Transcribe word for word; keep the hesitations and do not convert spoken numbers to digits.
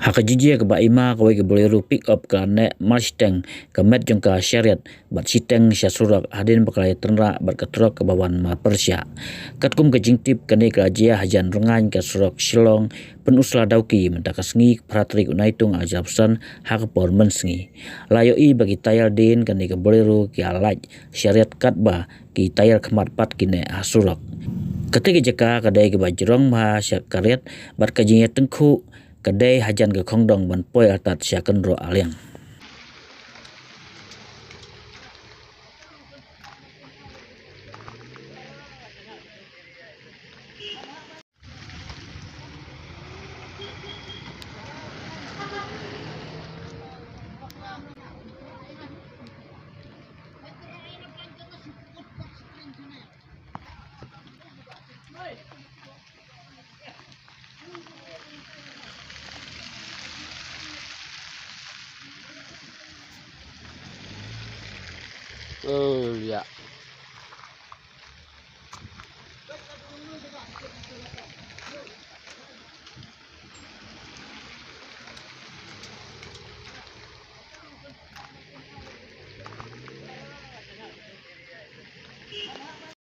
Ha ka jingjia kaba hima, kawei ka Bolero pickup ka neh marshiteng ka met jong ka shariat bad shiteng sha surok hadien ba ka la ïatynrah bad ka trok kaba wan marpyrshah. Katkum ka jingtip, kane ka la jia hajan rngaiñ ka surok Shillong Pynursla Dawki mynta ka sngi, phra tarik u Naitung arhajar arphew san, ha ka por mynsngi. La ïohi ba ki taïar dien kane ka Bolero ki la lait shariat katba ki taïar khmat pat ki neh ha surok. Kata ka jaka ka dei kaba jrong bha sha ka riat bad ka jingïatyngkhuh ka dei hajan ka khongdong ban poi artat sha kynroh aliang. Oh, ya.